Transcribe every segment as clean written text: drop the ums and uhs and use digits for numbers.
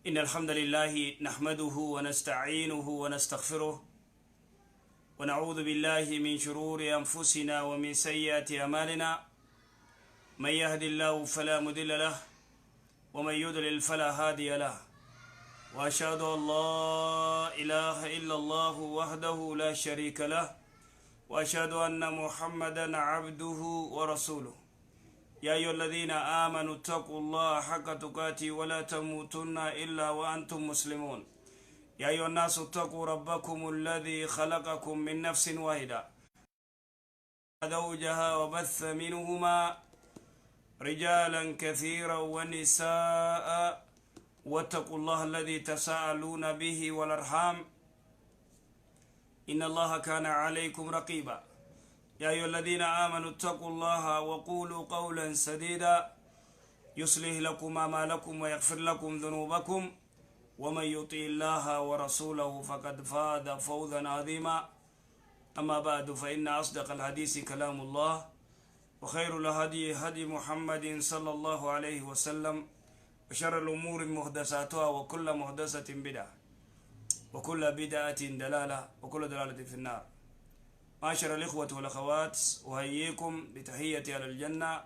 إن الحمد لله نحمده ونستعينه ونستغفره ونعوذ بالله من شرور أنفسنا ومن سيئات أعمالنا من يهد الله فلا مضل له ومن يضلل فلا هادي له وأشهد أن لا إله إلا الله وحده لا شريك له وأشهد أن محمدا عبده ورسوله يا أيها الذين آمنوا اتقوا الله حق تقاته ولا تموتن إلا وأنتم مسلمون يا أيها الناس اتقوا ربكم الذي خلقكم من نفس واحدة زوجها وبث منهما رجالا كثيرا ونساء واتقوا الله الذي تساءلون به والأرحام إن الله كان عليكم رقيبا يا أيها الذين آمنوا اتقوا الله وقولوا قولا سديدا يصلح لكم أعمالكم ويغفر لكم ذنوبكم ومن يطع الله ورسوله فقد فاز فوزا عظيما أما بعد فإن أصدق الحديث كلام الله وخير الهدي هدي محمد صلى الله عليه وسلم وشر الأمور محدثاتها وكل محدثة بدعة وكل بدعة دلالة وكل دلالة في النار. معاشر الإخوة والأخوات، أحييكم بتحية على الجنة،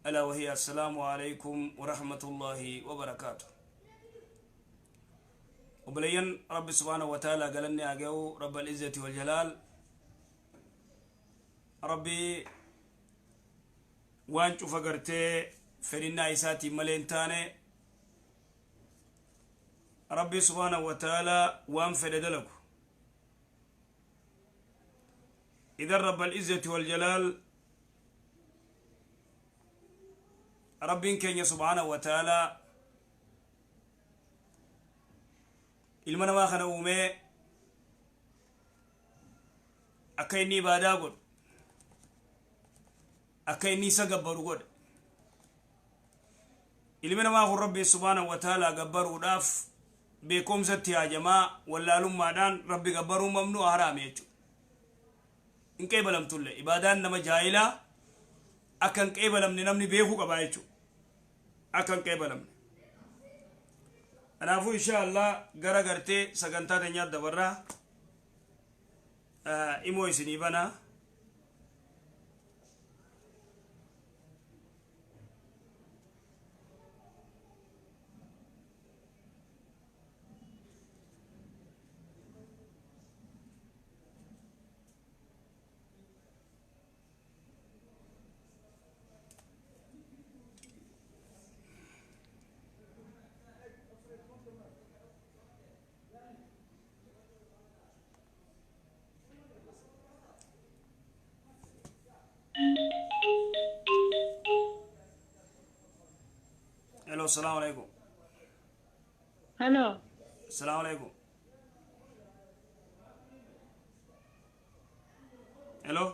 ألا وهي السلام عليكم ورحمة الله وبركاته. وبلين رب سبحانه وتعالى قالني أجو رب العزة والجلال ربي وانشو فقرتي فرنا إساتي ملين تاني ربي سبحانه وتعالى وان فردلكو. إذا رب العزة والجلال ربي كان سبحانه وتعالى ilma namaa kana uumee akka inni ibaadaa godhu, akka inni isa gabbaru godhe. Ilmi namaa kun Rabbi subhaanahu wa ta'ala gabbaruudhaaf beekumsatti haajamaa, wallaalummaadhaan Rabbi gabbaruu mamnuu haraame jechuudha. Hin qeebalamtullee ibaadaan nama jaahilaa akka hin qeebalamne namni beekuu qabaa jechuudha. Akka hin qeebalamne. Kanaafuu insha Allah gara gartee sagantaa teenyaa dabarraa imoo isinii banaa. Hello, السلام عليكم. Hello. السلام عليكم. Hello.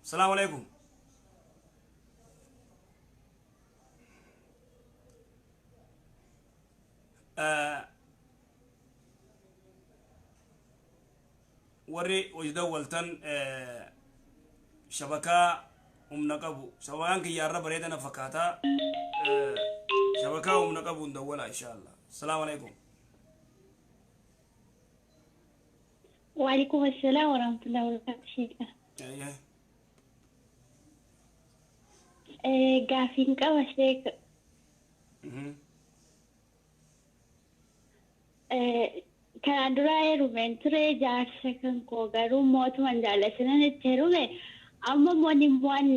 السلام عليكم. Warri hojii dawwaltan shabakaa humna qabu, shabakaan kiyyaarra bareeda na fakkaataa, shabakaa humna qabuun dawwala insha Allah. السلام عليكم. وعليكم السلام ورحمة الله وبركاته sheeka. Ayyee. Gaafiin qaba sheeka. Kanaan dura heerumeen ture, jaarsa kan koo garuu mootumaan jaallatanii itti heerume. Amma immoo inni waan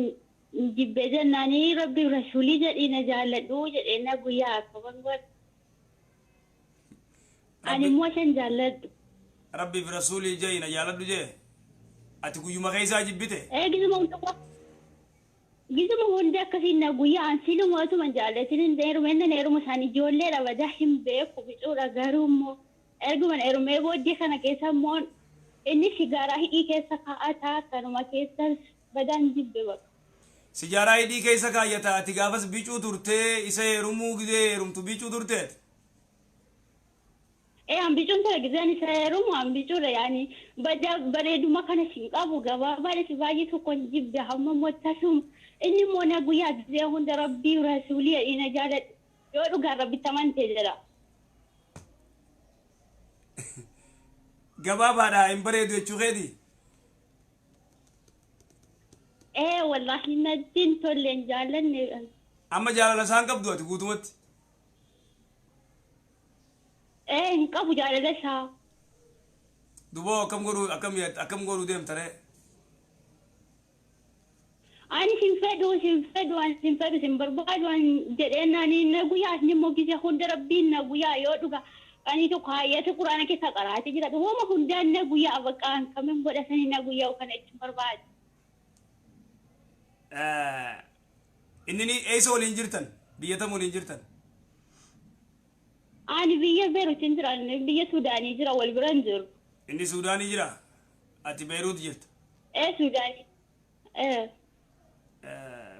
jibbee jennaanii Rabbi Rasuulii jedhii na jaalladhu jedhee na guyyaa akkaman godha. Ani immoo isan jaalladhu. Rabbiif Rasuulii jee na jaaladhu jee, ati guyyuma keessaa jibbite. Gizuma hunda akkasiin na guyyaa ansilu mootumaan jaallatin heerume, inni heeruma isaan ijoolleedha, badaa hin beeku, bicuudha. Garuu immoo erguma heerumee booddee kana keessa immoo inni sigaaraa hidhii keessa kaa'ataa, kanuma keessa badaan jibbe bakka. Sijaaraa hidhii keessa kaayyata, ati gaafas bicuu turtee, isa heerumuu gidee heerumtu bicuu turteet. An bicuun tara gizaan isa heerumu an bicuudha yaani badaa bareeduma kana sin qabu gabaabaadha si baay'ee tokkon jibbe hamma immoo tasuma inni immoo na guyyaa gizee hunda rabbii rasuulii na jaaladhu yoo dhugaan rabbitti amante jedha. Gabaabaadha hin bareedu jechuu keeti? Ee wallaahi natti hin tolle hin jaallanne. Amma jaalala isaan qabdu ati guutumatti? Ee hin qabu jaalala isaa. Duboo akkam godhuu deemta ree? Ani sin fedhu sin fedhu ani sin fedhu sin barbaadu ani jedheen ani na guyyaa inni immoo gizee hunda rabbiin na guyyaa yoo dhuga ani tokko hayyata quraana keessa qaraatee jira wooma hundaan na guyyaa bakka an kamin godhatanii na guyyaa kana jechuun barbaadu. Inni ni eessa waliin jirtan? Biyya tam waliin jirtan? Ani biyya Beeruutiin jira inni biyya Suudaanii jira wal bira hin jiru. Inni Suudaanii jira? Ati Beeruut jirta? Ee Suudaanii. Ee.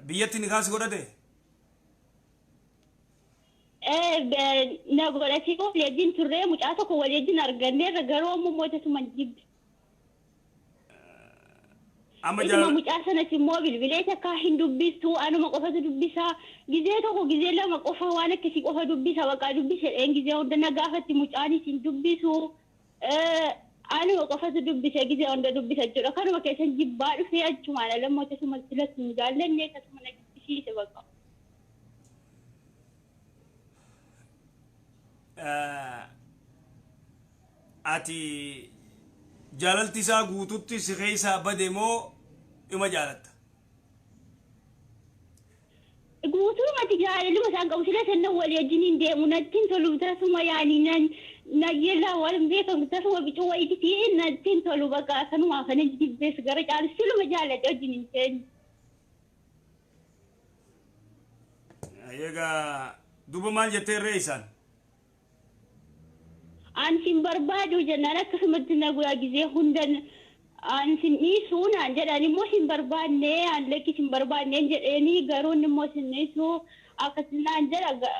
Biyyatti ni kaas godhate? Ee na godhatee walii wajjin turree mucaa tokko walii wajjin arganneerra garuu ammoo moota jibbe. Amma Isuma jaalala mucaa sanatti immoo bilbilee takka hin dubbistu anuma qofatu dubbisaa gizee tokko gizee lama qofa waan akkasii qofa dubbisa bakka dubbise dheen gizee hunda na gaafatti mucaanis hin dubbisu anuma qofatu dubbise gizee hunda dubbisa jechuudha kanuma keessan jibbaa dhufee achumaan alammoo tasuma silatti hin jaallanne akkasuma na jibbisiise bakka. Ati jaalalti isaa guututti si keessaa bade moo ima jaalatta? Guutumatti jaalaluma isaan qabu sila sannan walii wajjin hin deemu natti hin tolu tasuma yaani nan nayyela wal hin beekamu tasuma bicuu wayiiti natti hin tolu bakka kanumaaf kanan jibbees gara caalu siluma jaaladhe wajjin hin teenye. Egaa duuba maal jettee irree isaan? An sin barbaadu jennaan akkasumatti na guyyaa gizee hundan an sin dhiisuu naan jedhan immoo sin barbaanne an lakki sin barbaanne jedheeni garuu inni immoo sin dhiisuu akkas naan jedha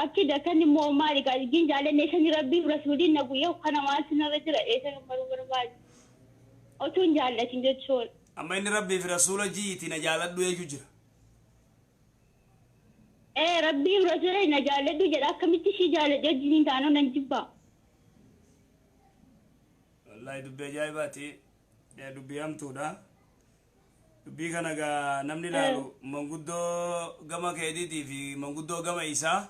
akki dakkan immoo maali gin jaallanne sani rabbii rasuuliin na guyyaa kana maal sinarra jira dheesan baruu barbaadu otuu hin jaallatin jechuudha. Amma inni rabbii fi rasuula jiiti na jaaladhu jechuu jira. Ee rabbii fi rasuula na jaalladhu jedha akkamitti ishii jaalladhe wajjin hin taanoo nan jibbaa. Wallaahi dubbii ajaa'ibaati. Dubbii hamtuudha. Dubbii kana gaa namni ilaalu manguddoo gama keetiitii fi manguddoo gama isaa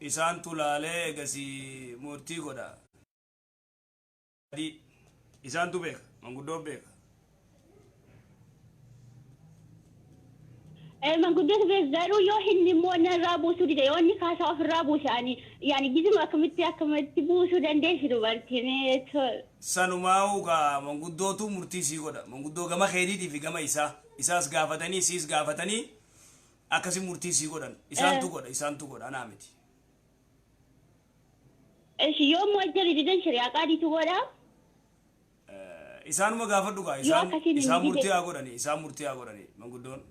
isaantu laalee egasii murtii godha. Isaantu beeka manguddoo beeka. Manguddoo beek garuu yoo inni immoo narraa buusuu dide yoo inni kaasaa ofirraa buuse ani yaani gizuma akkamitti akkamitti buusuu dandeessi dubartiin jechuudha. Sanumaa'uu gaa manguddootu murtii sii godha. Manguddoo gama keetiitii fi gama isaa. Isaas gaafatanii siis gaafatanii akkasi murtii sii godhan. Isaantu godha isaantu godha anaa miti. Eshi yoo immoo jarri didan shari'aa qaadiitu godha. Isaanuma gaafadhu gaa Yoo isaan akkasiin hin isaan dide. Murtii haa godhani isaan murtii haa godhani manguddoon.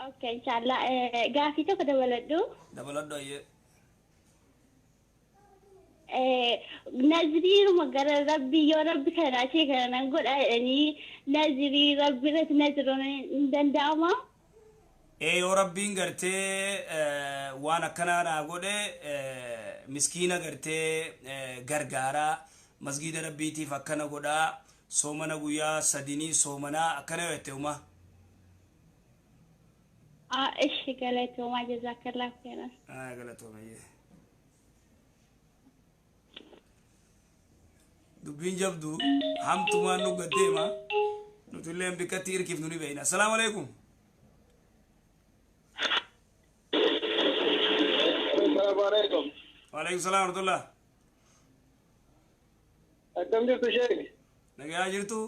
Okay inshallah gaafii tokko dabaladhu. Dabaladhu ayyee. Naziriiruma gara rabbii yoo rabbi kana ishee kana nan godha jedhanii nazirii rabbi irratti naziruun hin danda'ama. Ee yoo rabbiin gartee waan akkanaa naa godhe miskiina gartee gargaaraa masgiida rabbiitiif akkana godhaa soomana guyyaa sadinii soomanaa akkana yoo jette uma. Ishi galatoomaa jazakallah khairan. Galatoomayyee. Dubbiin jabdu hamtumaan nu gaddeema nuti illee bikkatti hirkifnu ni beeyna. Assalaamu alaikum. Assalamu alaikum. Waalaikum salaam warahmatullah. Akkam jirtu sheek? Nagayaa jirtu?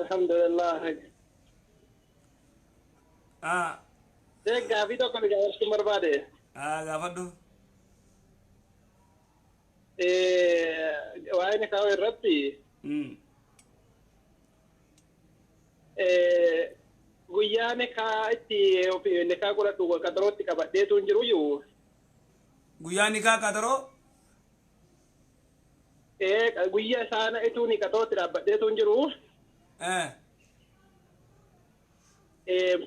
Alhamdulillah. Sheek gaafii tokko nu gaafachuu barbaade. Gaafadhu. Waa'ee nikaa irratti Guyyaa nikaa itti nikaa godhadhu qaxarootti qabadheetu hin jiru iyyuu. Guyyaa nikaa qaxaroo? Guyyaa isaan ituu ni qaxarootti dhaabbadheetu hin jiru.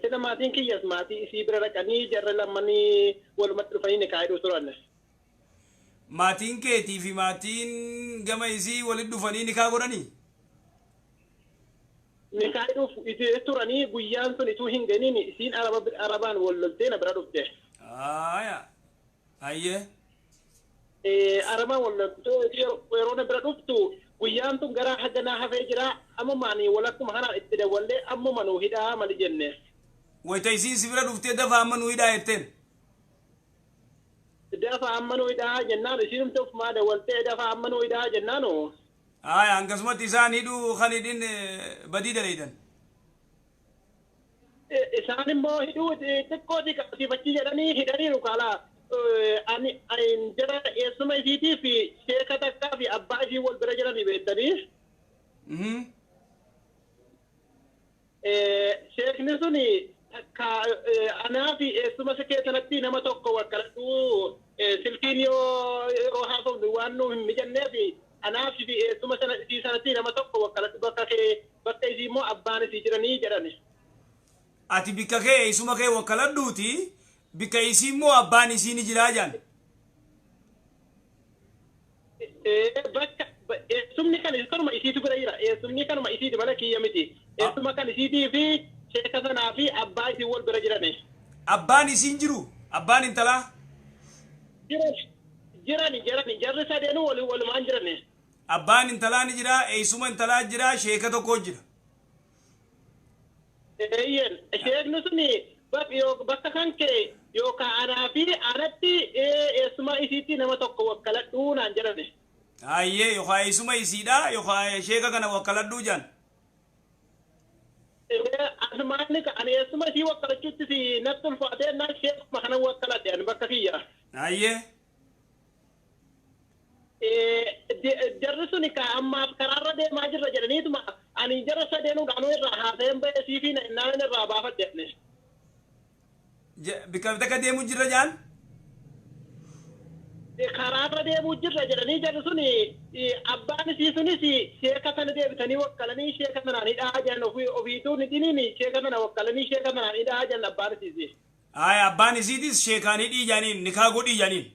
Sila maatiin kiyyas maatii isii bira dhaqanii jarra lamanii walumatti dhufanii nikaa hidhuu turan. Maatiin keetii fi maatiin gama isii walitti dhufanii nikaa godhanii? Nikaa hidhuuf turanii guyyaan sun ituu hin ganiin isiin arabaan wal loltee na bira dhufte. Aayaa. Ayyee. Arabaan wal loltee yeroo na bira dhuftu guyyaan sun gara haganaa hafee jira ammumaan walakkuma kanaan itti dawwallee ammuma nuu hidhaa mali jenne. Wayita isiin si bira dhuftee dafa amma nuu hidhaa jetteen? Dafa amma nuu hidhaa jennaan isiinumti ofumaa dawwaltee dafa amma nuu hidhaa jennaanu. Aayaa akkasumatti isaan hidhuu kan hidhin badii daleeydan. Isaan immoo hidhuu xiqqoo siifachii jedhanii hidhaniiru kaalaa. Ani jara eessuma isiitii fi sheeka takkaa fi abbaa isii wal bira jiranii beektanii. Sheekni suni takka anaa fi eessuma kee sanatti nama tokko wakkaladhu silkiin yoo yeroo haasofnu waan nu hin mijanneef anaa fi eessuma isii sanatti nama tokko wakkaladhu bakka kee bakka isii immoo abbaan isii jiranii jedhani. Ati bikka kee eessuma kee wakkaladhuuti. Bikka isii immoo abbaan isii ni jiraa jaan. Bakka eessumni kan kanuma isiitu bira jira. Eessumni kanuma isiiti malee kiyya miti. Eessuma kan isiitii fi sheeka sanaa fi abbaa isii wal bira jirani. Abbaan isiin jiru? Abbaan intalaa? Jirani jirani jarri sadeenuu walumaan jirani. Abbaan intalaa ni jira, eessuma intalaa jira, sheeka tokko jira. Eeyyeen sheekni suni bakka kan kee yookaan anaa fi anatti eessuma isiitti nama tokko wakkaladhuu naan jedhani. Ayyee yookaan eessuma isiidha yookaan sheeka kana wakkaladhuu jaan. Asumaan ani eessuma isii wakkalachuutti natti ulfaatee naan sheekuma kana wakkaladhe ani bakka kiyya. Ayyee. Jarri suni ammaaf karaarra deemaa jirra jedhaniituma ani jara sadeenuudhaanuu irraa haasa'een ba'ee siifii naan irraa baafadhe ani. Bikka takka deemuu jirra jaan? Karaarra deemuu jirra jedhanii jarri suni abbaan isii sunis sheeka sana deebisanii wakkalanii sheeka sanaan hidhaa jedhan ofiituu ni dhiniin sheeka sana wakkalanii sheeka sanaan hidhaa jedhan abbaan isiisi. Ayi abbaan isiitis sheekaan hidhii jedhaniin nikaa godhii jedhaniin.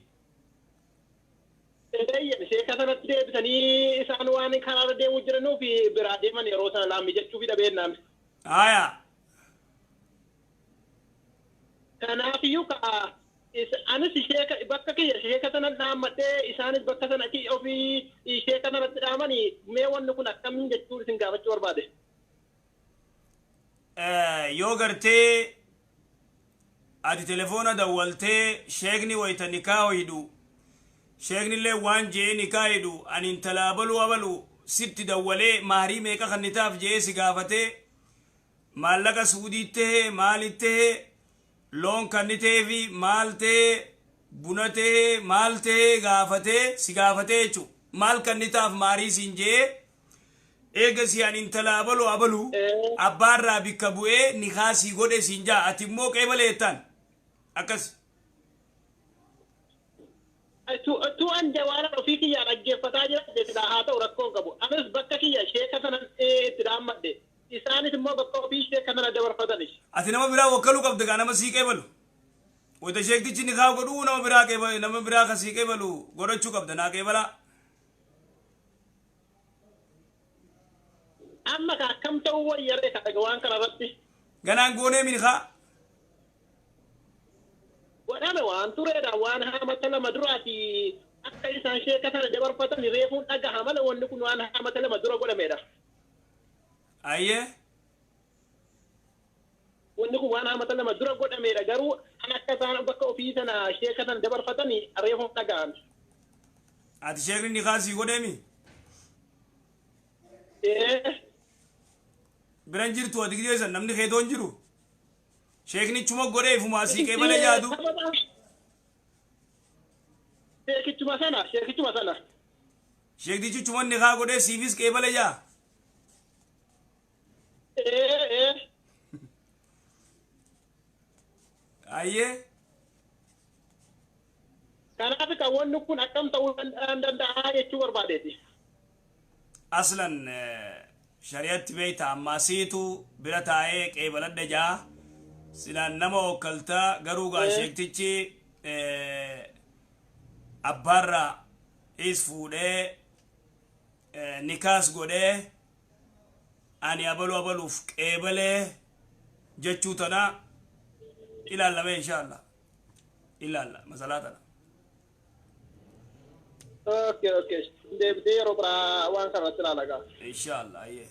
Sheeka sanatti deebisanii isaan waan karaarra deemuu jiranuuf biraa deeman yeroo sana laammi jechuufi dhabeennaan. Aayaa. Kanaafiyyuu anis sheeka bakka kiyya sheeka sana dhaammadhee isaanis bakka sana ofii sheeka sanatti dhaamanii mee wanni kun akkamiin jechuun isin gaafachuu barbaade. Yoo gartee ati telefoona dawwaltee sheekni wayita nikaa hidhu sheekni illee waan je'ee nikaa hidhu ani intala abaluu abaluu sitti dawwalee maarii meeqa kannitaaf je'ee si gaafatee maallaqa suudii tahee maalitti tahee loon kannitee fi maal tahee buna tahee maal tahee gaafatee si gaafatee jechuudha. Maal kannitaaf maarii siin je'ee eega si ani intala abaluu abaluu abbaarraa bikka bu'ee nikaa sii godhe siin jaa ati immoo qeebale jettaan akkas. Tu'an jawaana ofii kiyyaa dhaggeeffataa jira haa ta'u rakkoon qabu. Anis bakka kiyya sheeka sana itti dhaammadhe. Isaanis immoo bakka ofii sheeka sana dabarfatanis. Ati nama biraa wakkaluu qabda gaa nama sii qeebalu. Wayita sheektichi nikaa godhuu nama biraa qeebalu nama biraa ka sii qeebalu godhachuu qabda naa qeebalaa. Amma ka akkam ta'uu wayyaree ka waan kana irratti. Ganaan goonee minikaa. Godhame waan tureedha waan haamata lama duraati akka isaan sheeka sana dabarfatan reefuun dhagaha malee wanni kun waan haamata lama dura godhameedha. Ayyee. Wanni kun waan haamata lama dura godhameedha garuu an akka isaan bakka ofii sana sheeka sana dabarfatan reefuun dhagahan. Ati sheekni nikaa sii godheemi? Biran jirtu ati gideessan namni keetoon jiru. Sheekni chuma godhee ifumaa sii qeebale jaadu. Sheekichuma sana sheekichuma sana. Sheektichi chuma nikaa godhee siifis qeebale jaa. Ayyee. Kanaaf kan wanni kun akkam ta'uu danda'a jechuu barbaadeeti. Aslan shari'atti beeyta, ammaasiitu bira taa'ee qeebaladha jaa silaan nama okkaltaa garuu gaa sheektichi abbaarraa is fuudhee nikaas godhee ani abaluu abaluuf qeebalee jechuu tana ilaallame, insha Allah ilaalla masalaa tana. Okay. Deebitee yeroo biraa waan kanarratti ilaala gaa. Insha Allah, ayyee.